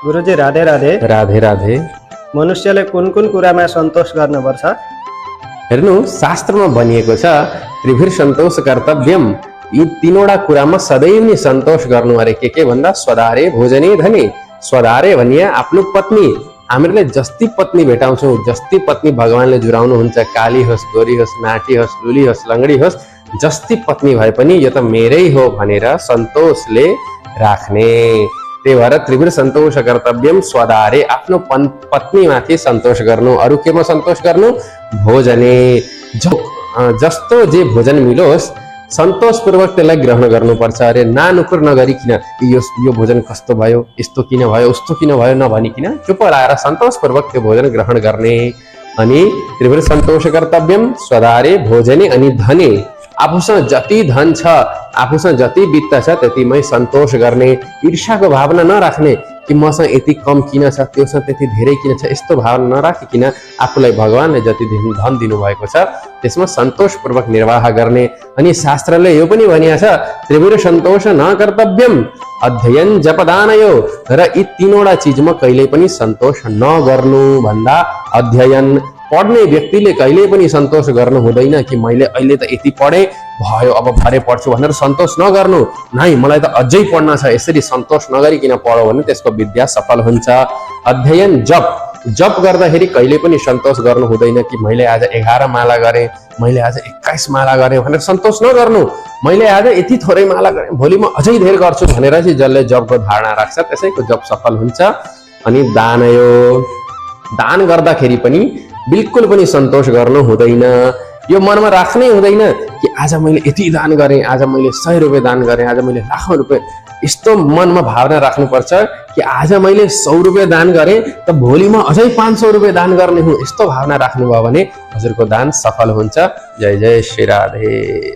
गुरुजी राधे राधे। राधे राधे। मनुष्यले कुन कुन कुरामा सन्तोष गर्नुपर्छ? हेर्नु, शास्त्रमा भनिएको छ त्रिभिर सन्तोष कर्तव्यम। यी तीनवटा कुरामा सदैव नै सन्तोष गर्नु अरे। के भन्दा स्वधारे भोजने धने। स्वधारे भनिए आफ्नो पत्नी। हामीले जस्ती पत्नी भेटाउँछौँ, जस्ती पत्नी भगवानले जुराउनुहुन्छ, काली होस्, गोरी होस्, नाटी होस्, लुली होस्, लङ्गडी होस्, जस्ती पत्नी भए पनि यो त मेरै हो भनेर सन्तोषले राख्ने। त्यही भएर त्रिभिर सन्तोष कर्तव्यम स्वधारे। आफ्नो पत्नीमाथि सन्तोष गर्नु। अरू केमा सन्तोष गर्नु? भोजने। जस्तो जे भोजन मिलोस् सन्तोषपूर्वक त्यसलाई ग्रहण गर्नुपर्छ अरे। नानुकुर नगरिकन यो भोजन कस्तो भयो, यस्तो किन भयो, उस्तो किन भयो नभनिकन चुप लाएर सन्तोषपूर्वक त्यो भोजन ग्रहण गर्ने। अनि त्रिभिर सन्तोष कर्तव्यम स्वधारे भोजने अनि धने। आफूसँग जति धन छ, आफूसँग जति वित्त छ त्यतिमै सन्तोष गर्ने। ईर्ष्याको भावना नराख्ने कि मसँग यति कम किन छ, त्योसँग त्यति धेरै किन छ, यस्तो भावना नराखिकन आफूलाई भगवानले जति धन दिनुभएको छ त्यसमा सन्तोषपूर्वक निर्वाह गर्ने। अनि शास्त्रले यो पनि भनिएको छ त्रिभिर सन्तोष न कर्तव्यम अध्ययन जपदानयो। र यी तीनवटा चिजमा कहिल्यै पनि सन्तोष नगर्नु भन्दा अध्ययन। पढ्ने व्यक्तिले कहिल्यै पनि सन्तोष गर्नु हुँदैन कि मैले अहिले त यति पढे भयो अब भरे पढ्छु भनेर सन्तोष नगर्नु। नाइ, मलाई त अझै पढ्न छ, यसरी सन्तोष नगरिकन पढो भने त्यसको विद्या सफल हुन्छ। अध्ययन जप। जप गर्दाखेरि कहिले पनि सन्तोष गर्नु हुँदैन कि मैले आज 11 माला गरेँ, मैले आज 21 माला गरेँ भनेर सन्तोष नगर्नु। मैले आज यति थोरै माला गरेँ, भोलि म अझै धेर गर्छु भनेर चाहिँ जसले जपको धारणा राख्छ त्यसैको जप सफल हुन्छ। अनि दानयो। दान गर्दाखेरि पनि बिल्कुल पनि सन्तोष गर्नु हुँदैन। यो मनमा राख्नै हुँदैन कि आज मैले यति दान गरेँ, आज मैले 100 रुपियाँ दान गरेँ, आज मैले लाखौँ रुपियाँ। यस्तो मनमा भावना राख्नुपर्छ कि आज मैले 100 रुपियाँ दान गरेँ त भोलि म अझै 500 रुपियाँ दान गर्ने हुँ। यस्तो भावना राख्नुभयो भने हजुरको दान सफल हुन्छ। जय जय श्री राधे।